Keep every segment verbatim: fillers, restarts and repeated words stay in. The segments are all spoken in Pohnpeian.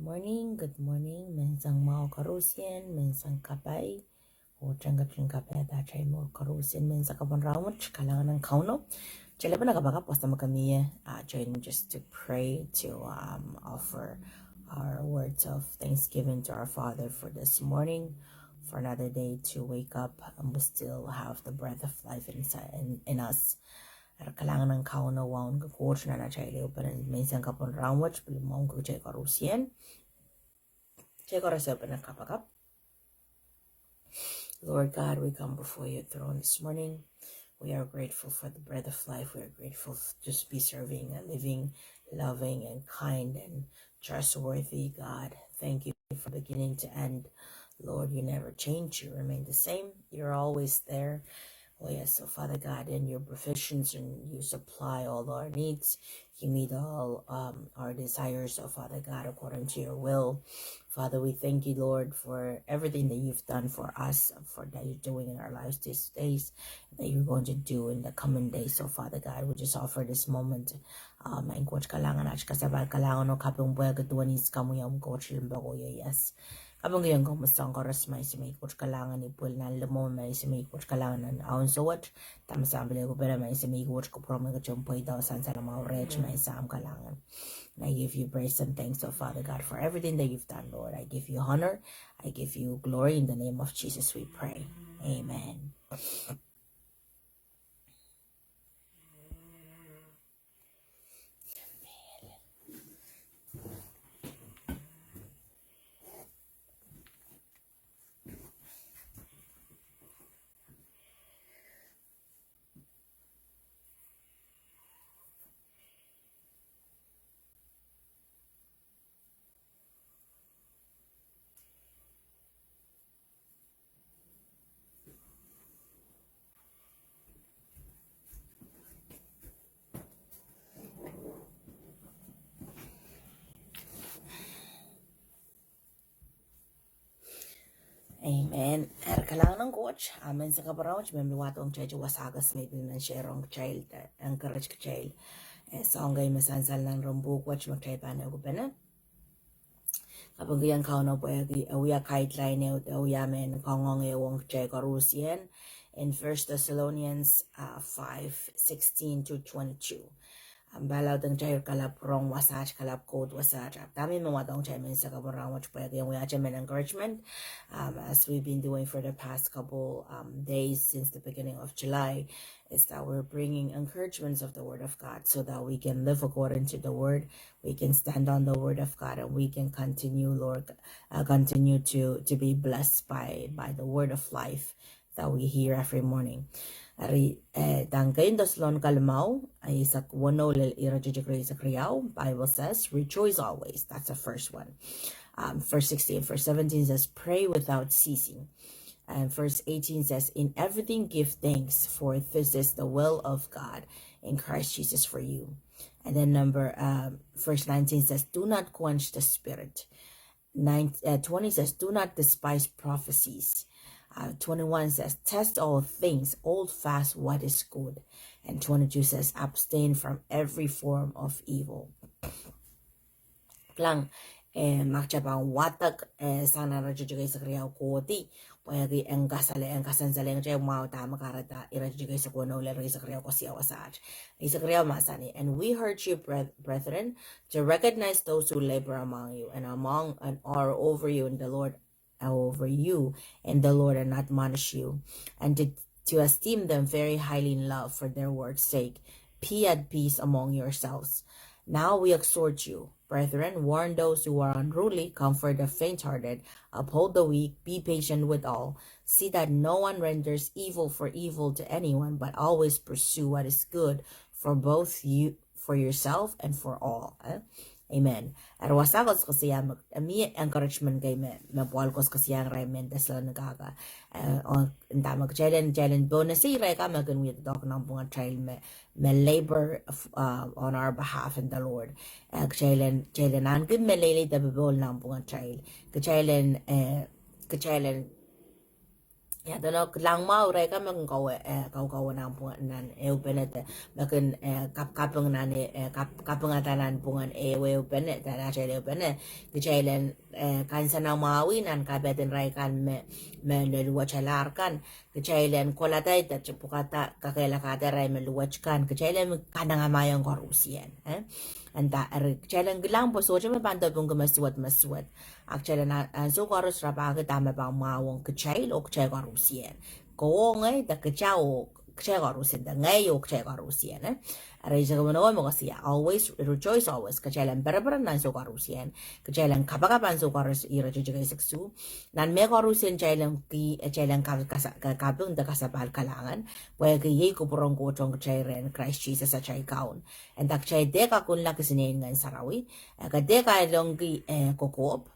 morning, good morning, menseng mwahu koarusie, menseng kapai, oh tengkapin kapaiada atail mour koarusie, menseng kapw en rahnwet, kalahngan en Kauno. Kitail pahn kapakap, wasa me ke mie, uh, join me just to pray, to, um, offer our words of thanksgiving to our Father for this morning, for another day to wake up, and we still have the breath of life inside, in, in us. Eri kalahngan en Kauno, wauneki Koht nan atail ehupene, menseng kapw en rahnwet, pil wauneki kitail koarusie. Kitail koaros ehupene kapakap. Lord God, we come before your throne this morning. We are grateful for the breath of life. We are grateful f-, to be serving a living, loving, and kind and trustworthy God. Thank you from beginning to end. Lord, you never change. You remain the same. You're always there. Oh yes, so Father God, in your provisions, and you supply all our needs. You meet all, um, our desires, oh Father God, according to your will. Father, we thank you, Lord, for everything that you've done for us, for that you're doing in our lives these days, that you're going to do in the coming days. So, Father God, we just offer this moment. Um, en Koht kalahngan, aht kasapahl kalahngan oh kaping pwehki duwen ihs komwi, omw Koht limpoak oh ieias. Kapingkihong komwi soang koaros, Maing Semei Koht, kalahngan ni pwil nan limomwi, Maing Semei Koht, kalahngan nan ansou wet. Dahme samwalahki pene, Maing Semei Koht, kupwuromwi ketin pweida oh sansalamwahu rehmw, Maing Sahm, kalahngan. And I give you praise and thanks, oh Father God, for everything that you've done, Lord. I give you honor. I give you glory. In the name of Jesus we pray. Amen. Amen. Eri kalahngan en Koht, ah, menseng kapw en rahnwet, me mi wahdohng kitail wasa kis me I pil men share ong kitail, de encourage kitail. Eh, soang kei me sansal nan rompwuhk wet me kitail pahn ehukipene. Kapingkihong Kauno pwehki e wia guideline ehu, e wia mehn kangoange ong kitail koarusie. In First Thessalonians, uh, five sixteen to twenty-two. Ahpw pahn laud ong kitail kalap rong wasaht, kalap koht wasaht. Ahpw dahme I men wahdohng kitail menseng kapw en rahnwet pwehki en wiahte mehn encouragement, um, as we've been doing for the past couple, um, days since the beginning of July, is that we're bringing encouragements of the Word of God so that we can live according to the Word, we can stand on the Word of God, and we can continue, Lord, uh, continue to, to be blessed by, by the word of life that we hear every morning. Eri, eh, dang kein Desalon kalimau, eh, eisek weneu lel iretikitik eisek riau, Bible says, "Rejoice always." That's the first one. Um, verse sixteen, verse seventeen says, "Pray without ceasing." And verse eighteen says, "In everything give thanks, for this is the will of God in Christ Jesus for you." And then number, um, verse nineteen says, "Do not quench the Spirit." Nine, uh, twenty says, "Do not despise prophecies." Uh, twenty-one says, "Test all things, hold fast what is good." And twenty-two says, "Abstain from every form of evil." Kilang, eh, ma kitail pahn wadek, eh, sang nan iretikitik eisek riau kohdi, pwehki en kasale, en kasansalehng kitail mwahu dahme kahrehda iretikitik eisek weneu lel eisek riau koasoia wasaht. Eisek riau mahsanih, "And we urge you, breth-, brethren, to recognize those who labor among you and among, and are over you in the Lord, over you in the Lord and admonish you, and to, to esteem them very highly in love for their word's sake. Be at peace among yourselves. Now we exhort you, brethren, warn those who are unruly, comfort the faint-hearted, uphold the weak, be patient with all. See that no one renders evil for evil to anyone, but always pursue what is good for both you, for yourself and for all." Eh? Amen. Eri wasa koasoakoasoia me, eh, mie encouragement kei me, me Pohl koasoakoasoiaiong irail mehn Thessalonica ka. Eh, oh, dahme kitail en, kitail en pohnese irail ka me kin wia doadoahk nanpwungatail me, me labor, uh, on our behalf in the Lord. Eh, kitail en, kitail en ahneki meleilei de popohl nanpwungatail. Kitail en, eh, kitail en ia edeno, kilang mwahu irail kan me kin kawe, eh, kaukawe nan pwungen, nan ehupene de, me kin, eh, kap-, kaping nan, eh, kap-, kapingada nan pwungen ehu ehupene, de atail ehupene. Kitail en, eh, kansenamwahwih nan kapehden irail kan me, me luwetalahr kan. Kitail en kolada de pwukada kakehlakahda irail me luwet kan. Kitail en kanengamahiong koarusie, eh. Nda eri kitail en kilang pwe sohte me pahn dopingki me suwed me suwed. A kitail en a-, ansou koaros rapahki dahme pahn mwahu ong kitail oh kitail koarusie. Kowe, ngehi de kitail oh kitail koarusie, de ngehi oh kitail koarusie, eh. Eri I sohte men oh me koasoia, always, rejoice always. Kitail en pereperen ansou koarusie. Kitail en kapakap ansou koaros, iretikitik eisek isuh. Nan mehkoarusie kitail en ki-, kitail en ka-, kasa-, ka-, kaping de kasapahl kalahngan. Pwehki iei kupwuren Koht ong kitail rehn Krais Sises atail Kaun. Nda kitail dehr kakunla kisiniei en Ngehn Sarawi. Eh, ke dehr kailongki, eh, kokohp.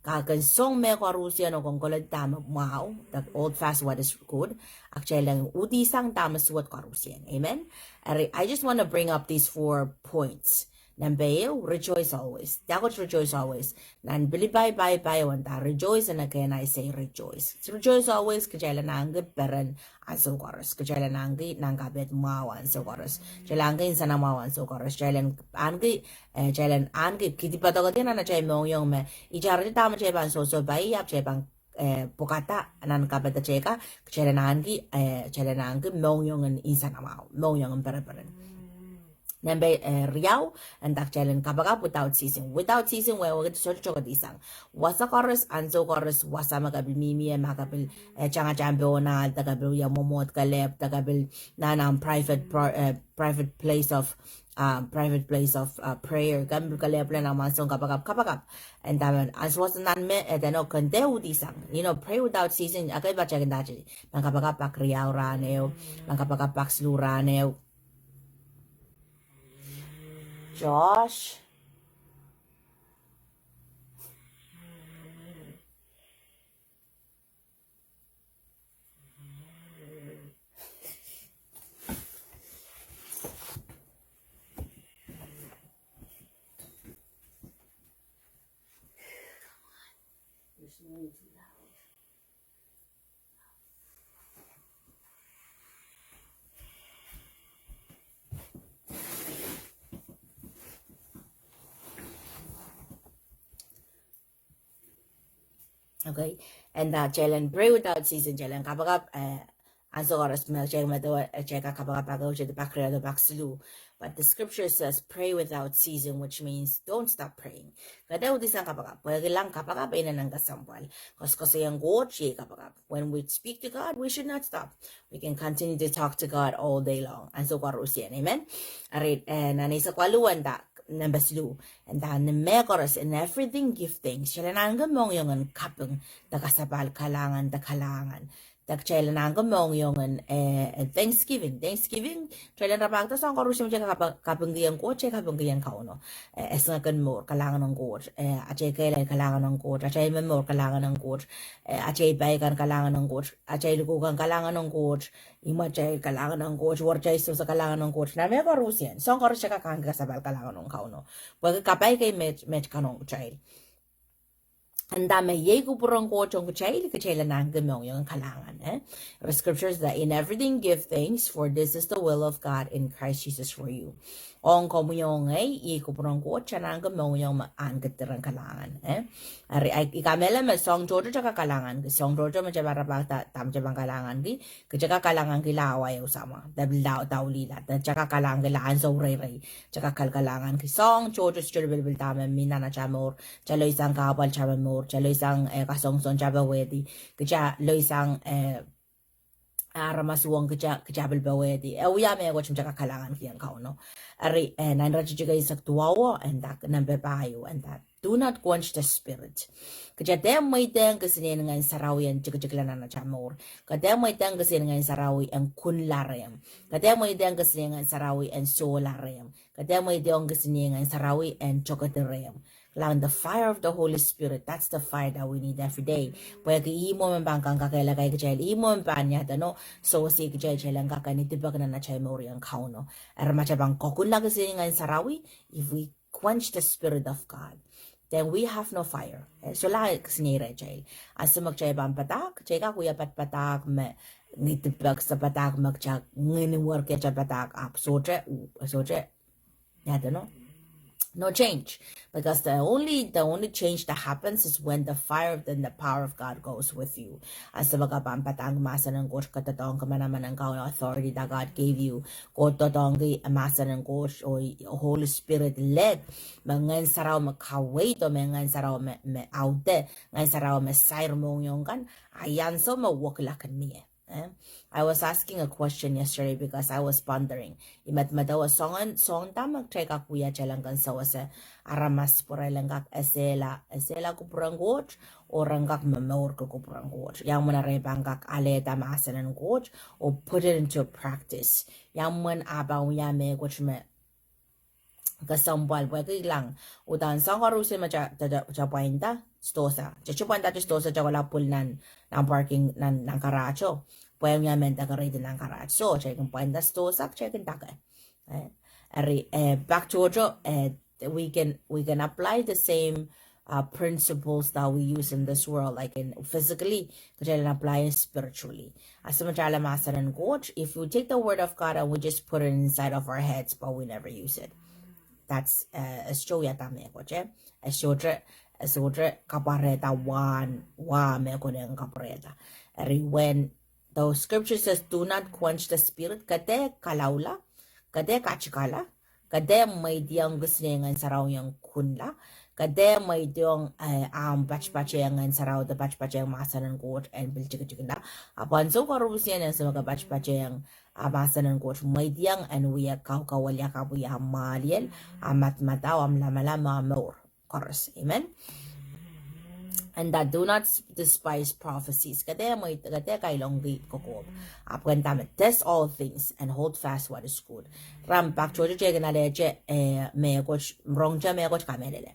Ke kin song mehkoarusie oh kin koledi dahme mwahu, the old fast what is good. A kitail en uhdihsang dahme suwed koarusie. Amen. Eri, I just want to bring up these four points. Nempe ehu, rejoice always. Dahkot rejoice always. Nan Pilipai pahieu nda, rejoice, and again I say rejoice. Rejoice always, kitail en ahneki peren ansou koaros. Kitail en ahneki nan kapehd mwahu ansou koaros. Kitail en ahneki nsenamwahu ansou koaros. Kitail en ahneki, eh, kitail en ahneki kidi padokedi nan atail mohngiong me itail eri dahme kitail pahn sohsohpai, ahpw kitail pahn, eh, pwukada nan kapehd atail kan, kitail en ahneki, eh, kitail en ahneki mohngiong en nsenamwahu, mohngiong en pereperen. Nempe, eh, riau, nda kitail en kapakap without ceasing. Without ceasing, wehwehki sohte tokedihsang. Wasa koaros, ansou koaros, wasa me ke pil mihmi ie, ma ke pil, eh, tangatang pohn ahl, de ke pil wia mwomwohd kelehpw, de ke pil nan ahmw private pro-, eh, private place of, uh, private place of, uh, prayer. Ke pil kelehpw nan ahmw ansou kapakap, kapakap. Nda men, ansou wasa nan me, eh, edeno ke dehr uhdihsang. You know, pray without ceasing. Ekei patohwan nda, pahn kapakap pak riau rahn ehu, pahn kapakap pak siluh rahn ehu. Josh. Okay, nda kitail en pray without ceasing, kitail en kapakap, eh, ansou koaros me kitail medewe, eh, kitail kak kapakap pak ehu, kitail pak riau de pak siluh. But the scripture says, pray without ceasing, which means don't stop praying. Ke dehr uhdihsang kapakap, pwe kilang kapakap inenen kesempwal. Koasoakoasoiong Koht iei kapakap. When we speak to God, we should not stop. We can continue to talk to God all day long. Ansou koarusie, amen. Eri, eh, nan eisek waluh nda, nempe siluh, nda ni mehkoaros, in everything give thanks. Kitail en ahneki mohngiong en kaping, de kasapahl kalahngan, de kalahngan. De kitail en ahneki mohngiong en, eh, thanksgiving. Thanksgiving, kitail en rapahkihda soahng koarusie me kitail kak kapa-, kapingkihong Koht, kitail kapingkihong Kauno. Eh, esingek en mour, kalahngan ong Koht. Eh, atail kehlail, kalahngan ong Koht. Atail momour, kalahngan ong Koht. Eh, atail pai kan, kalahngan ong Koht. Atail luku kan, kalahngan ong Koht. Imwatail, kalahngan ong Koht. Weratail sewese, kalahngan ong Koht. Nan mehkoarusie, soahng koaros kitail kak ahneki kasapahl kalahngan ong Kauno. Pwehki kapai kei met, met kan ong kitail. Nda me iei kupwuren Koht ong kitail, kitail en ahneki mohngiong en kalahngan, eh. The scriptures that in everything give thanks, for this is the will of God in Christ Jesus for you. Ong komwi oh ngehi, iei kupwuren Koht, kitail en ahneki mohngiong me ahneki diren kalahngan, eh. Eri, I, I kamehlele me soahng tohto kitail kak kalahnganki, soahng tohto me kitail pahn rapahkihda dahme kitail pahn kalahnganki, kitail kak kalahngankihla awa ehu samwa, de pil daulihla, de kitail kak kalahngankihla ansou reirei, kitail kak kal-, kalahnganki soahng tohto, sohte lipilipil dahme mi nan atail mour, kitail lelohsang kahpwal atail momour, kitail lelohsang, eh, kasongosong atail powehdi, kitail lelohsang, eh, aramas uhwong kitail, kitail pil powehdi. Eh, wia mehkot me kitail kak kalahngankihong Kauno. Eri, eh, nan iretikitik eisek duwau, nda, nempe pahieu, nda, do not quench the Spirit. Kitail dehr mweidehng kisiniei en Ngehn Sarawi en tikitikla nan atail mour. Ke dehr mweidehng kisiniei en Ngehn Sarawi en kunla rehmw. Ke dehr mweidehng kisiniei en Ngehn Sarawi en sohla rehmw. Ke dehr mweidehng kisiniei en Ngehn Sarawi en tokedi rehmw. Kilang, the fire of the Holy Spirit, that's the fire that we need every day. Pwehki ih mwo me pahn kak kakehlaka kitail, ih mwo me pahn ia edeno, sewese kitail, kitail en kak kin idipek nan atail mour ong Kauno. Eri ma kitail pahn kakunla kisiniei en Ngehn Sarawi, if we quench the Spirit of God, then we have no fire. Eh, so la kisiniei rehtail. Ansou me kitail pahn padahk, kitail kak wia padapadahk me ngidipek se padahk me kitail ngehn werkehte padahk ahpw sohte, sohte, I don't know. No change. Because the only, the only change that happens is when the fire, then the power of God goes with you. Ansou me ke pahn padahngki mahsen en Koht, ke doadoahngki manaman en Kauno, authority that God gave you. Ke doadoahngki mahsen en Koht, oh Holy Spirit led. Me Ngehn Sarawi me kaweid oh me Ngehn Sarawi me, me aude, Ngehn Sarawi me sair mohngiong kan, a iei ansou me wekila kin mie. Eh? I was asking a question yesterday because I was pondering. I medemedewe soangen, soangen dahme kitail kak wia, kitail en kin sewese aramas pwe re en kak esehla, esehla kupwuren Koht, oh re en kak momourki kupwuren Koht. Ia mwomwen re pahn kak alehda mahsen en Koht, oh put it into practice. Ia mwomwen ah pahn wia mehkot me kesempwal pwehki kilang, udahn soahng koaruhsie me kitail, kitail, kitail pwainda sdohsa. Kitail pwainda sdohsa, kitail kohla pwil nan, nan parking, nan, nan garage o. Pwe mie mehn decorating nan garage. So, kitail kin pwainda sdohsa, kitail kin dake. Eh, eri, eh, pak tohto, eh, we can, we can apply the same uh, principles that we use in this world, like in physically, kitail en apply spiritually. Ansou me kitail ale mahsen en Koht, if we take the word of God and we just put it inside of our heads, but we never use it. That's, uh, e sohte wiahda mehkot, eh? E sohte, e sohte kapwarehda wahn, wah me konehng kapwarehda. Eri when the scripture says, "Do not quench the spirit," ke dehr kalaula, ke dehr katikala, ke dehr mweidohng kisiniei Ngehn Sarawi en kunla, ke dehr mweidohng, eh, ahmw patpatehng Ngehn Sarawi de patpatehng mahsen en Koht en pil tikitikla. Ahpw ansou koaruhsie, ansou me ke patpatehng, ah, mahsen en Koht, mweidohng en wia kaukawel, ia kapw, ia mwahliel, ah, madamadau, ah, lamalam, ah, mour koaros. Amen. And that do not s-, despise prophecies. Ke dehr mwei-, ke dehr kailongki kokohp. Ahpw ken dahme, test all things and hold fast what is good. Ram pak tohto kitail kin alehte, eh, mehkot, rongte mehkot kamehlele.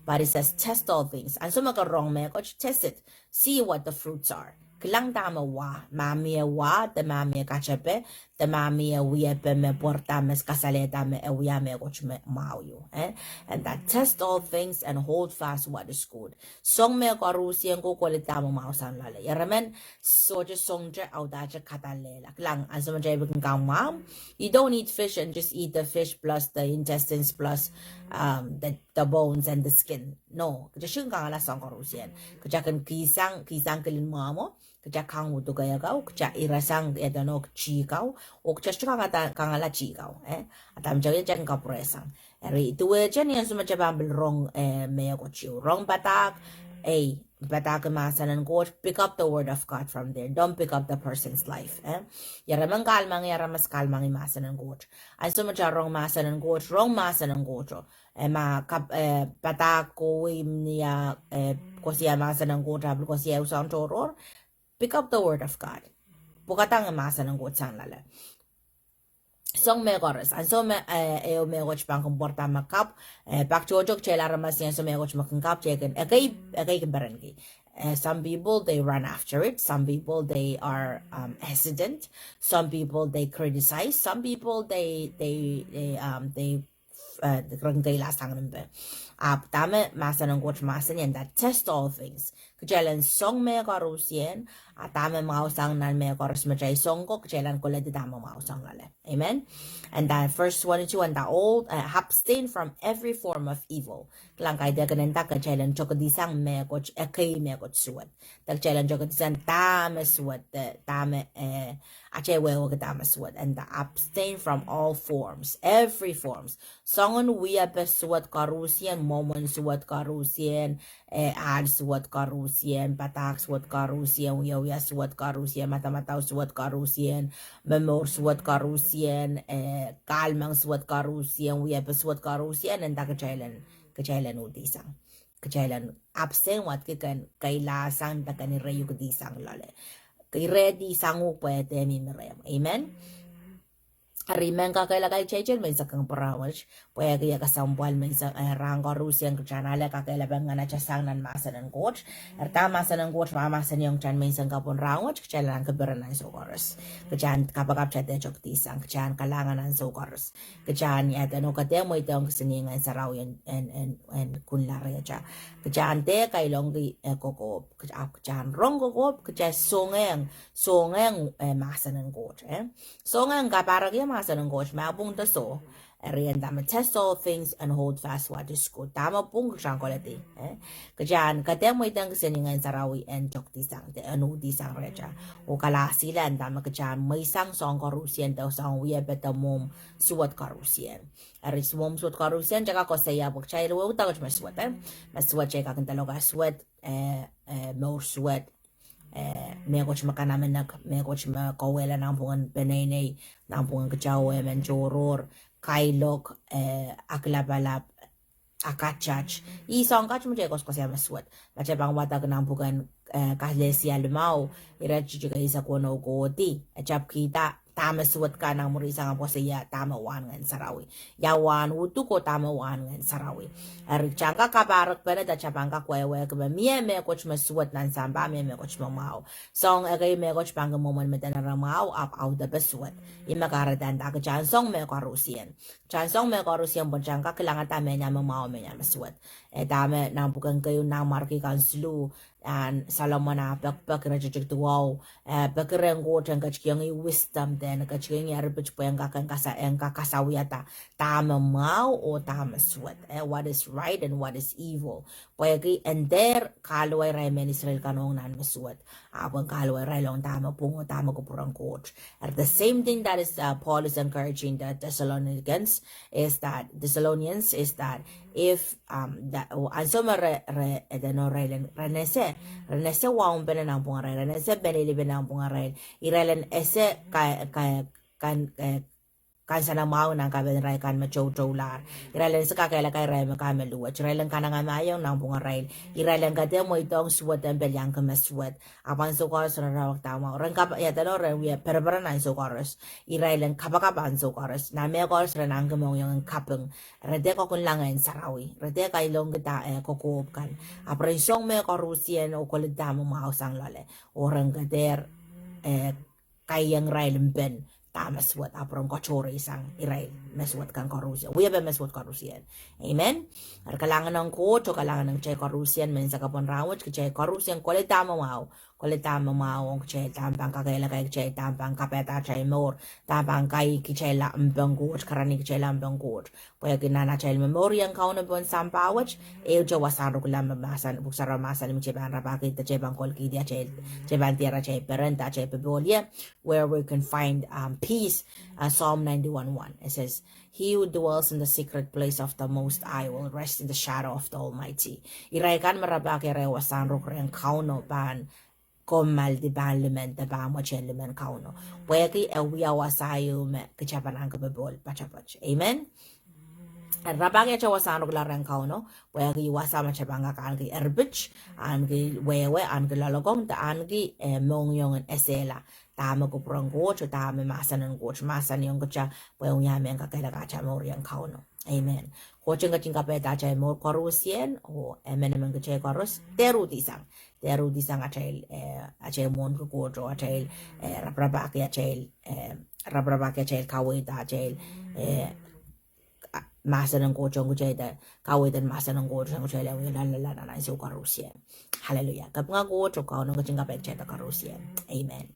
But it says, test all things. Ansou me ke rong mehkot, test it. See what the fruits are. Kilang dahme wah, ma mie wah, de ma mie katepe, de ma mie wiepe me pwarada me kasalehda me e wia mehkot me mwahu, eh? And that test all things and hold fast what is good. Song mehkoaruhsie, kohkohlahte dahme mwahu sang loale. Ieremen sohte songte audahte kadallehla. Kilang, ansou me kitail pil kin kak mwahu, you don't eat fish and just eat the fish plus the intestines plus, um, the, the bones and the skin. No, kitail sohte kin kangala song koaruhsie. Kitail kin kihsang, kihsang kilin mwahmw o, kitail kang uduke kau, kitail irasang, I don't know, tih kau, oh kitail sohte kangada, kangala tih kau, eh? A dahme kitail, kitail kin kapwuresang. Eri, duwehte ni ansou me kitail pahn pil rong, eh, mehkot ieu. Rong padahk, eh, padahk mahsen en Koht, pick up the word of God from there. Don't pick up the person's life, eh? Ieremen kahlemengih, aramas kahlemengih mahsen en Koht. Ansou me kitail rong mahsen en Koht, rong mahsen en Koht o. Eh, ma kap-, eh, padahk kohwei ni ah, eh, koasoia mahsen en Koht, ahpw koasoia usoan tohrohr, pick up the word of God. Pwukadahng mahsen en Koht sang loale. Song mehkoaros, ansou me, eh, ehu mehkot pahn kin pwarada me kapw, eh, pak tohto kitail aramas, ansou mehkot me kin kapw, kitail kin, ekei, ekei kin perenki. Eh, some people, they run after it. Some people, they are, um, hesitant. Some people, they criticize. Some people, they, they, they, um, they eh, ren keila sang nimpe. Ahpw dahme mahsen en Koht mahsanih, and that test all things. Kitail en song mehkoaruhsie, a dahme mwahu sang nan mehkoaros me kitail song ko, kitail en koledi dahme mwahu sang loale. Amen. And that verse twenty-two, and that all, eh, abstain from every form of evil. Kilang, kaidehk nin dahme kitail en tokedihsang mehkot, ekei mehkot suwed. De kitail en tokedihsang dahme suwed, de dahme, eh, atail wehwehki dahme suwed, and the abstain from all forms, every forms. Soangen wiepe suwed koaruhsie, mwomwen suwed koaruhsie, eh, ahl suwed koaruhsie, padahk suwed koaruhsie, wiewia suwed koaruhsie, madamadau suwed koaruhsie, momour suwed koaruhsie, eh, kahlemeng suwed koaruhsie, wiepe suwed koaruhsie, nin dahme kitail en, kitail en uhdihsang. Kitail en abstain wadki, ken keila sang de ken irehukidi sang loale. Irehdi sang uhk pwe e dehr mihmi rehmw. Amen. Eri mehn kakehlaka kitail menseng kapwung rahnwet, pwehki e kesempwal menseng, eh, rahn koarusie kitail en ale kakehlaka pwe ngehnasang nan mahsen en Koht. Eri dahme mahsen en Koht, ma mahsanihong kitail menseng kapwung rahnwet, kitail en kipir nan ansou koaros. Kitail en kapakap, kitail en tokedihsang, kitail en kalahngan ansou koaros. Kitail en, ia edeno, kitail en mweidohng kisiniei en Ngehn Sarawi en, en, en, en kunla rehtail. Kitail en dehr kailongki, eh, kokohp. Kitail, kitail en rong kokohp, kitail songehng, songehng, eh, mahsen en Koht, eh. Songehng kapahrek mahsen en Koht, ma pwung de soh. Eri e nda me test all things and hold fast what is good. Dahme pwung kitail en koledi, eh. Kitail en, kitail en mweidohng kisiniei en Ngehn Sarawi en tokedihsang, de en uhdihsang rehtail. Oh kalahsihla e nda me kitail en mweisang soahng koarusie de soahng wiepe de mwomw suwed koarusie. Eri mwomw suwed koarusie, kitail kak koasoia pwe kitail wehwehda kitail me suwed, eh. Me suwed kitail kak nda lokaia suwed, eh, eh, mour suwed, eh, mehkot me kanamenek, mehkot me kauwehla nanpwungen peneinei, nanpwungen kitail oh emen tohrohr, kailok, eh, aklapalap, akataht. Ih soahng kat me kitail koasoakoasoia me suwed. Ma kitail pahn wadek nanpwungen, eh, Kalesia limau, iretikitik eisek weneu kohdi, e tapkihda dahme suwed kan, nan mwurin sang e koasoia dahme wahn Ngehn Sarawi. Ia wahn uduk oh dahme wahn Ngehn Sarawi. Eri kitail en kak kapahrek pene de kitail pahn kak wehwehki me mie mehkot me suwed nan sampah, mie mehkot me mwahu. Soahng ekei mehkot pahn kin mwomwen mehn en mwahu, ahpw audepe suwed. Ih me kahrehda e nda kitail en song mehkoarusie. Kitail en song mehkoarusie pwe kitail en kak kilangada mehnia me mwahu, mehnia me suwed. Eh, dahme nanpwungen keieu Nanmwarki kan siluh, ahn Solomon ah pekipek, iretikitik duwau, eh, peki rehn Koht en ketikihong ih wisdom, de en ketikihong ih eripit pwe en kak, en kasa, en kak kasawiada dahme mwahu oh dahme suwed, eh, what is right and what is evil. Pwehki en dehr kahluwa irail mehn Israel kan ong nan me suwed, ahpw en kahluwa irail ong dahme pwung oh dahme kupwuren Koht. And the same thing that is, uh, Paul is encouraging the Thessalonians is that, Thessalonians is that if, um, that, oh, ansou me re, re, edeno, re len, re nese, re nese waunpene nanpwungarail, re nese peneinei nanpwungarail, irail en ese ka, ka, kan, eh, kansenamwahu nan kapehden irail kan me toutoulahr. Irail en ese kakehlaka irail me kan me luwet. Irail en kanengamahiong nanpwungarail. Irail en kak dehr mweidohng suwed en pelianki me suwed. Ahpw ansou koaros ren raparapahki dahme mwahu. Ren kap, ia edeno, ren wie pereperen ansou koaros. Irail en kapakap ansou koaros. Nan mehkoaros ren ahneki mohngiong en kaping. Re dehr koakunla Ngehn Sarawi. Re dehr kailongkihda, eh, kokohp kan. Ahpw ren song mehkoarusie oh koledi dahme mwahu sang loale. Oh ren kak dehr, eh, kaieng irail mpen dahme suwed, ahpw ren katohre sang irail me suwed kan koarusie. Wiepe me suwed koarusie. Amen. Eri kalahngan en Koht oh kalahngan en kitail koarusie menseng kapwung rahnwet, kitail koarusie koledi dahme mwahu. Koledi dahme mwahu ong kitail, dahme pahn kakehlaka kitail, dahme pahn kapaiada atail mour, dahme pahn kaikehlaka kitail mpen Koht, karanih kitail mpen Koht. Pwehki nan atail momouriong Kauno pohn sampah wet, ehute wasahn rukula me mahsanih, pwuhk sarawi mahsanih me kitail pahn rapahki, de kitail pahn kolkihdi atail, kitail pahn diar atail peren, de atail popohl ie, where we can find, um, peace. Uh, Psalm ninety-one one, it says, "He who dwells in the secret place of the Most High will rest in the shadow of the Almighty." Irail kan me rapahki irail wasahn ruk rehn Kauno pahn kommoaldi, pahn limenda, pahn mwetehn limen Kauno. Pwehki e wia wasa ieu me kitail pahn ahneki popohl poatopoat. Amen. Rapahki atail wasahn rukula rehn Kauno, pwehki wasa me kitail pahn kak ahneki eripit, ahneki wehwe, ahneki loalokong, de ahneki, eh, mohngiong en esehla dahme kupwuren Koht, dahme mahsen en Koht mahsanihong kitail, pwe e wia mehn kakehlaka atail momouriong Kauno. Amen. Koht en ketin kapaiada atail mour koarusie, oh emenemen kitail koaros, dehr uhdihsang. Dehr uhdihsang atail, eh, atail mwohnki Koht, oh atail, eh, raparapahki atail, eh, raparapahki atail kaweid, atail, eh, a-, mahsen en Koht ong kitail, de kaweid en mahsen en Koht ong kitail, eh, wie loalloala nan ansou koarusie. Hallelujah. Kapinga Koht, oh Kauno ketin kapai kitail koarusie. Amen.